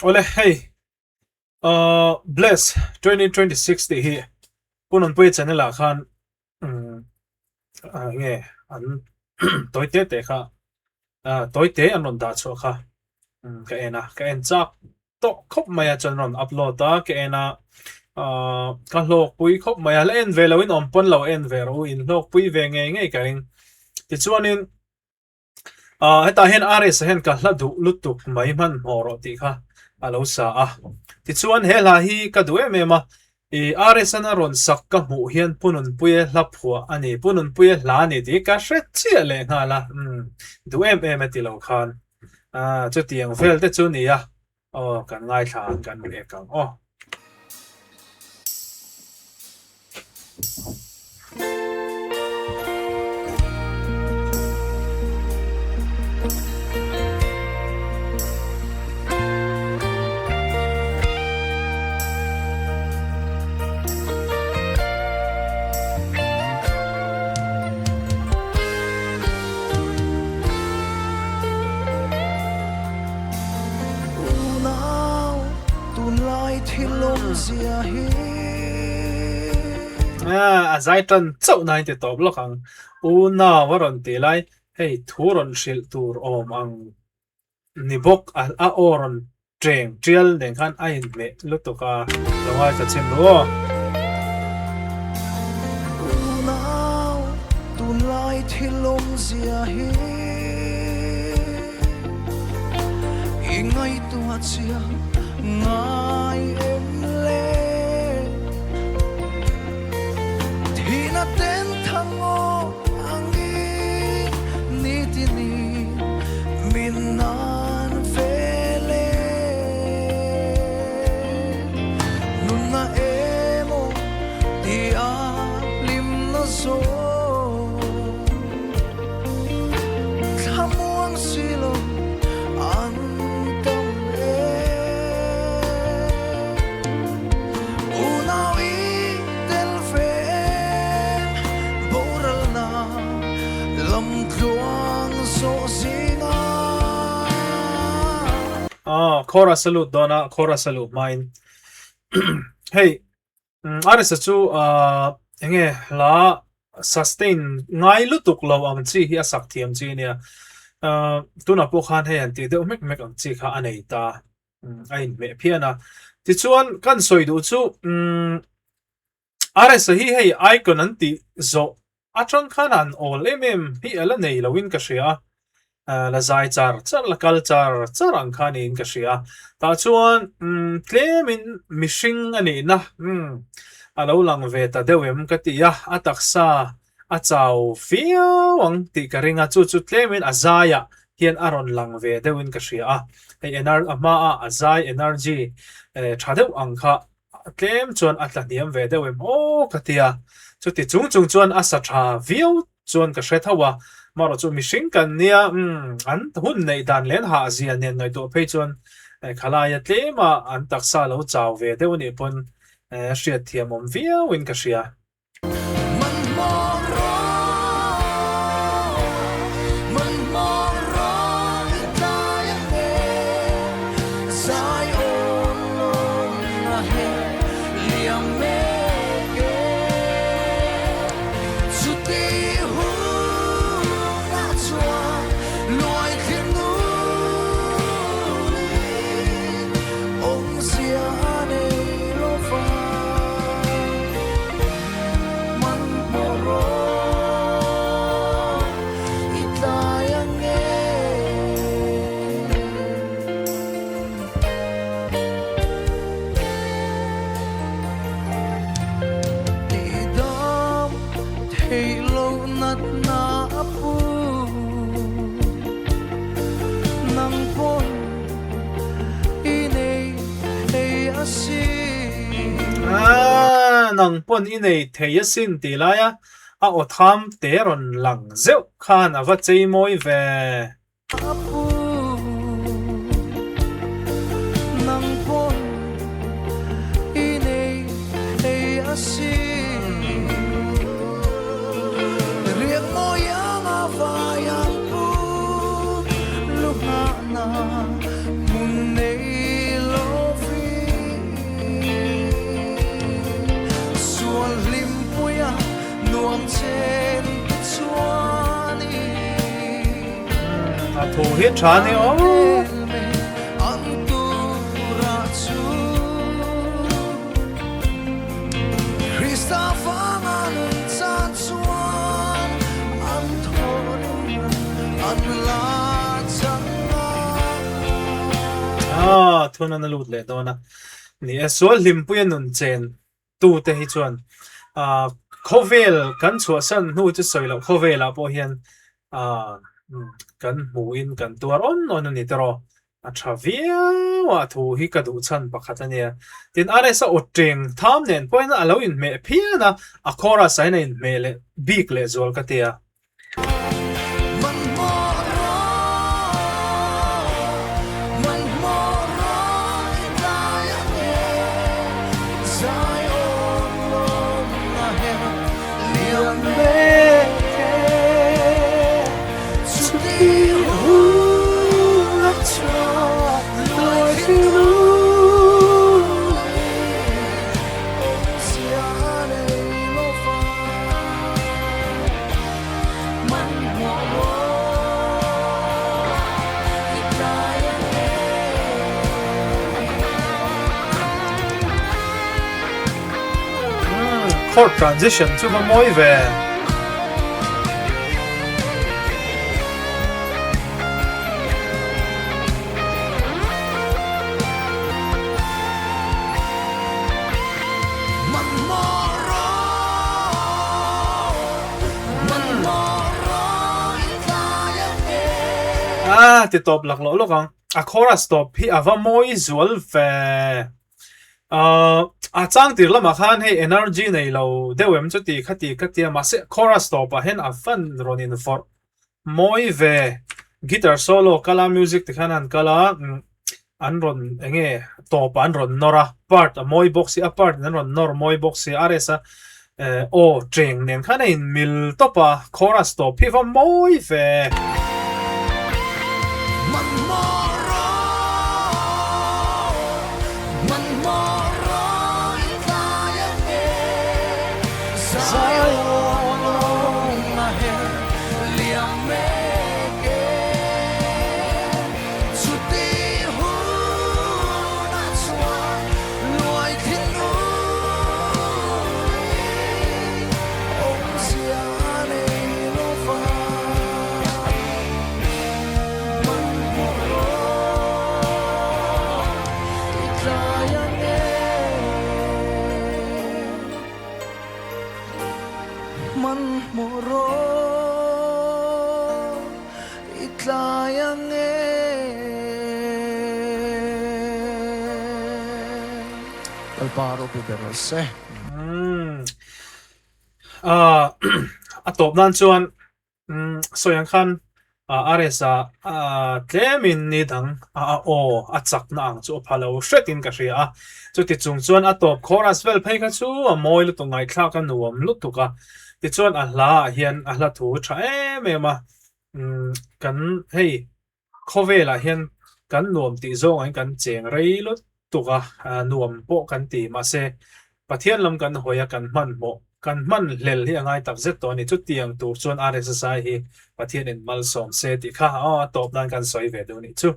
Awle hei Bless 2026 tih hi Pu Nunpuia channel ah khan nge an tawi te te kha tawi te an rawn dah chhuah kha ka en a, ka en chak tawh khawp mai a chuan rawn upload a ka en a ka hlawkpui khawp mai a la en ve lo in awm pawn lo en ve rawh u in hlawkpui ve ngei ngei ka ring tichuanin hetah hian RS ah hian ka hla duh lutuk mai hmanhmawh rawh tih kha a lo sa a tichuan he hla hi ka duh em em a ih RS an a rawn sak ka hmuh hian Pu Nunpuia hla phuah a ni Pu Nunpuia hla a ni tih ka hre chiah leh nghal a umm duh em em a ti lo khan chutiang vel te chu ni a Aw kan ngaithla ang kan rek ang aw. Unau tunlai thil awmzia hi. A zai tan chauh na in ti tawp lawk ang. Unau a rawn ti lai hei thu rawn hrilh tur awm ang ni bawk a a aw rawn Treng tial nen khan a inhmeh lutuk a, lo ngaithla chhin ru aw. Unau tunlai thil awmzia hi i ngaihtuah chiang ngai em le? Thihna ten thang aw angin nitinin min nan vel e. Nunna emaw tia hlimna zawk thlamuang si lo an tam e. Unau i tel ve em boralna lam tluang zawh zinga. Aw chorus a lut dawn a chorus a luh hmain hei Arisa chu enge hla sustain ngai lutuk lo ang chi hi a sak thiam chi ania tunah pawh khan hei an tih deuh mek mek ang chi kha a nei ta. a inhmeh phian a. Tichuan kan sawi duh chu umm RS-a hi hei icon an tih zawh atang khan an awl em em hi a la nei loin ka hria a, la zai char char la kal char char ang kha niin ka hria. Tah chuan umm tlemin mihring a nihna umm a lo lang ve ta deuh em ka ti a, a taksa A chau viau ang tih ka ring a, chu chu tlemin a zaiah hian a rawn lang ve deuhin ka hria a, hei ener a hmaa a zai energy tha deuh ang kha tlem chuan a tla hniam ve deuh em aw ka ti a, chuti chung chung chuan a sa tha viau chuan ka hre tho a, marawh chu mihring kan nia umm an hun neih dan leh an hahzia nen ngaihtuah phei chuan khalaia tlema an taksa lo chau ve deuh anih pawn hriatthiam awm viauin ka hria. Aaa nang pawn i nei thei asin tih laia a aw tham te rawn lang zeuh khan a va chei mawi ve. A thu hi tha ni aw. Ah, thun an a lut leh dawn a. Ni e, sual hlimpuia nun chen tute hi chuan ah khawvel kan chhuahsan hnu chu sawi loh khawvelah pawh hian ah kan hmuhin kan tuar awn awn a ni tawh. A tha viau a thu hi ka duh chhan pakhat a nia. Tin RS a aw teng tham nen pawhin a lo inhmeh phian a, a chorus ah hian a inhmeh leh bik leh zual ka ti a. Chord transition chu va mawi ve. Ah, ti tawp lak loh lawk ang. A chorus tawp hi a va mawi zual ve. Ahh a chang tir lamah khan hei energy nei lo deuh em chuti kha ti ka tia mahse chorus tawpah hian a fan rawn in vawrh mawi ve guitar solo kala music te khan an kal a an rawn eng nge tawpah an rawn nawr a part a mawi bawk si a part in an rawn nawr mawi bawk si a RS a eh aw cheng nen khan a in mil tawp a chorus tawp hi va mawi ve. A tawp nan chuan sawi ang khan RS a tlemin ni dang a aw a chakna ang chu a pha lo hretin ka hria a, chuti chung chuan a tawp chorus vel phei kha chu a mawi lutuk ngaihthlak a nuam lutuk a, tichuan a hla ah hian a hla thu tha em em a, kan hei Khawvelah hian kan nuam tih zawngah kan cheng rei lutuk a, nuam pawh kan ti. Mahse, Pathian lam kan hawi a, kan hmanhmawh, kan hman hlel hi a ngai tak zet tawh a ni. Chutiang tur chuan RSSI hi Pathianin malsawm se tih kha a tawp nan kan sawi ve duh a nih chu.